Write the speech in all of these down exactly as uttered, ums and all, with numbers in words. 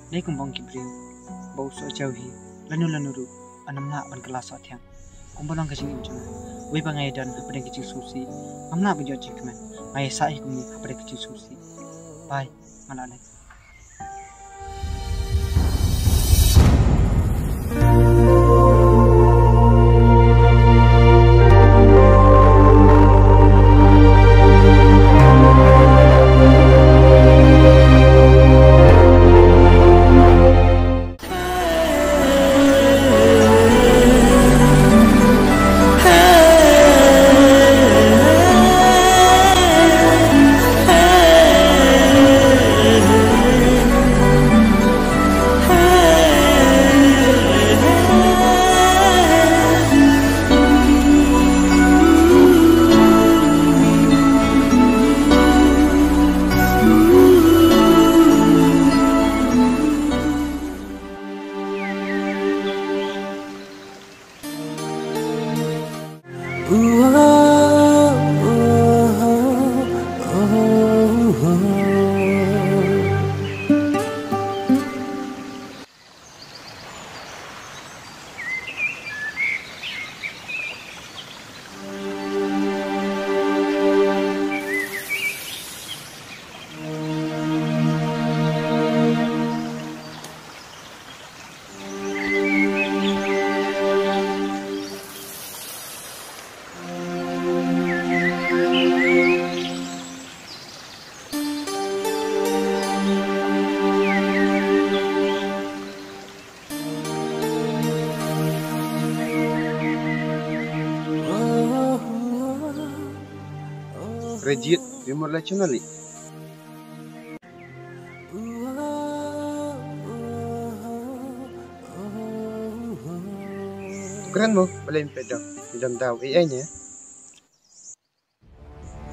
Dei kumba ong ki briew ba u soh jaw hi, lano lano ruh, ym lah ban kylla soh thiang. Kumba long ka jingim jong nga, wei ba nga ïadon hapdeng ka jingsngewsih, ngam lah ban ïoh jingkmen. Nga ïasah hi kumne hapdeng ka jingsngewsih. Bye, nga la leit. Rajit, remote la chuna li. Kren mo, balei ym peit dong, ym don daw ei ei ne.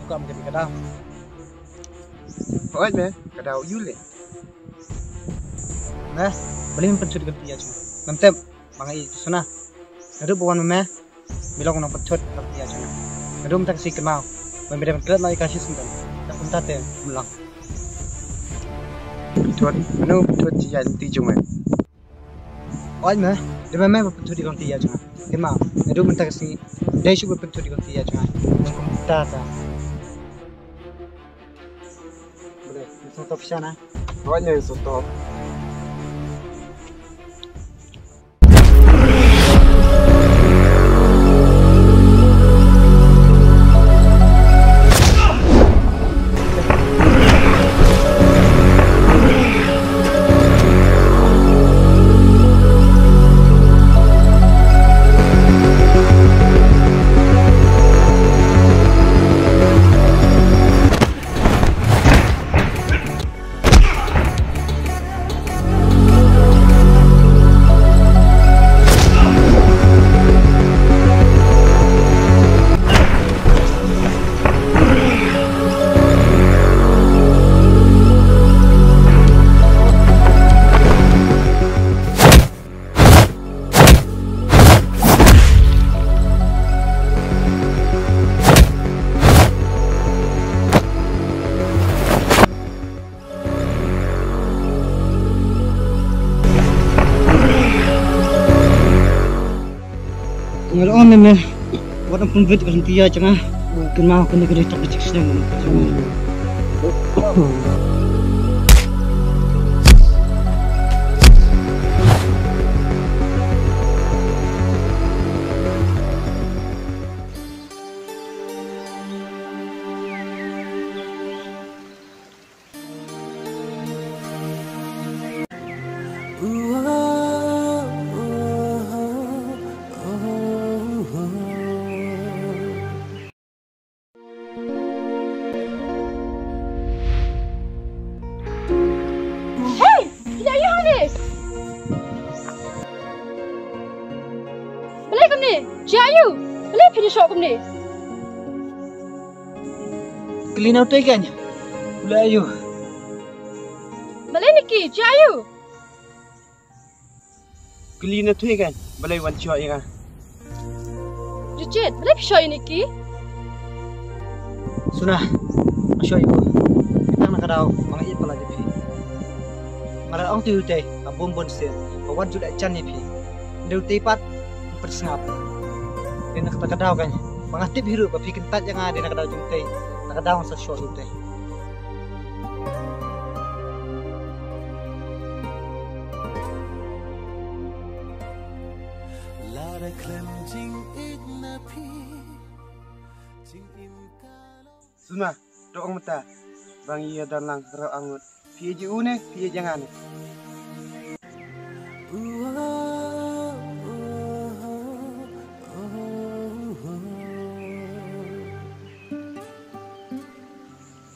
Kam ka dei ka daw. Hooid me, ka daw ïu leh. Me, balei ym pynthut ka lynti ïa jong nga? Mem tip ba nga ïeit Suna. Naduh ba wan ma me, me long u nongpynthut ka lynti ïa jong nga. Naduh mynta ka sngi kynmaw ba me dei ban klet noh ïa ka shisyndon. Te kumta te ym long. Pynthut? Mano pynthut jingïaid lynti jong me? Oi me, dei ma me ba pynthut ïa ka lynti ïa jong nga. Te ma, naduh mynta ka sngi, dei shuh ba pynthut ïa ka lynti ïa jong nga. Te kumta te. Balei, me sngewthuh pisa na? Oi me, sngewthuh. Nga la ong me me, wat ym pynbit ka lynti ïa jong nga. Kynmaw kane ka dei tang ka jingsneng jong nga. Hei! Jia ïa u hangne? Balei kumne? Jia ïa u? Balei phi da shoh kumne? Kylli na u Tei kein. U leh aïu? Balei Nikki? Jia ïa u? Kylli na u Tei kein. Balei wan shoh ïa nga? Richard, balei phi shoh ïa u Nikki? Suna, nga shoh ïa u. Tang na ka daw ba nga ïeit palat ïa phi. Nga la ong te utei ha bun bun sien ba wat ju leh jan ïa phi. Hynrei utei pat ym pat sngap. Dei na kata ka daw kane ba nga tip hi ruh ba phi kyntait ïa nga, dei na ka daw jong utei, na ka daw nga sa shoh utei. Lada khlem jingïeit na phi, jingim ka long. Suna, to ong mynta ba ngi ïa don lang baroh arngut. Phi ïeit ïa u ne phi ïeit ïa nga ne?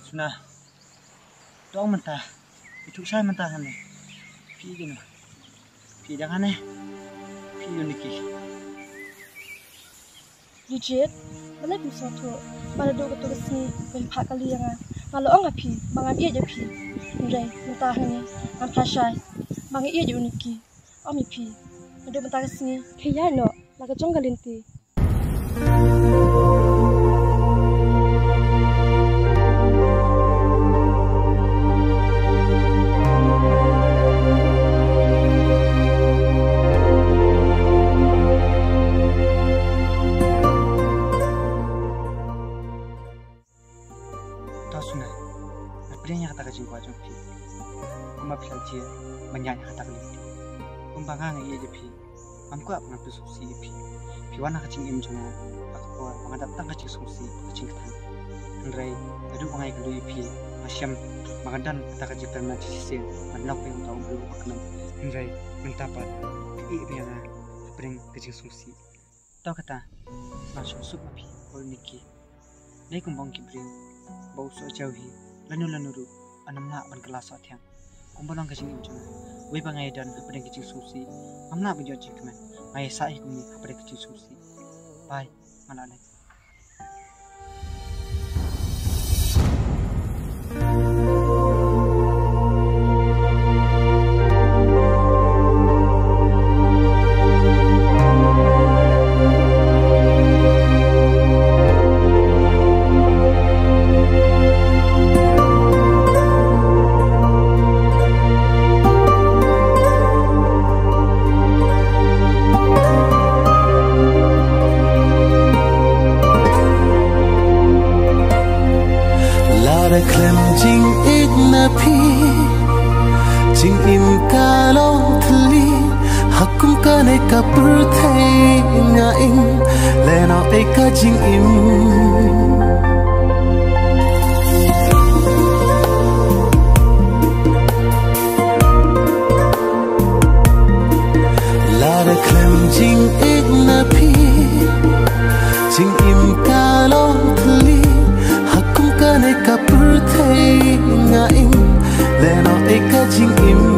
Suna, to ong mynta, ïathuh shai mynta hangne. Phi ïeit ïa nga, phi ïeit ïa nga ne phi ïeit ïa u Nicky? Rijit, balei phim sngewthuh ba naduh kato ka sngi ba phi phah kali ïa nga, nga la ong ha phi ba ngam ïeit ïa phi? Hynrei mynta hangne ngam phah shai ba nga ïeit ïa u Nicky. Ong ïa phi, naduh mynta ka sngi phi ïaid noh la ka jong ka lynti. To Suna, nga pdiang ïa kata ka jingkwah jong phi. Kumba phi la jia ban ïaid ha kata ka lynti. Kumba nga nga ïeit ïa phi, ngam kwah ba ngan pynsngewsih ïa phi. Phi wan ha ka jingim jong nga ha ka por ba nga dap tang ka jingsngewsih bad ka jingkthang. Hynrei naduh ba nga ïakynduh ïa phi, nga shem ba nga don kata ka jingkyrmen shisien ban lok ïa uta u briew uba kmen. Hynrei mynta pat phi ïeh ïa nga hapdeng ka jingsngewsih. To kata, nga sngewsuk ma phi bad u Nicky. Dei kumba ong ki briew ba u soh jaw hi lano lano ruh ynnym lah ban kylla soh thiang. Kumba long ka jingim jong nga, wei ba nga ïadon hapdeng ka jingsngewsih, ngam lah ban ïoh jingkmen. Nga ïasah hi kumne hapdeng ka jingsngewsih. Bye, nga la leit. Lada khlem jingïeit na phi, jingim ka long thylli. Ha kum kane ka pyrthei nga im, lehnoh ei ka jingim. Lada khlem jingïeit na phi, jingim ka long thylli. Ha kum kane ka pyrthei nga im, lehnoh ei ka jingim.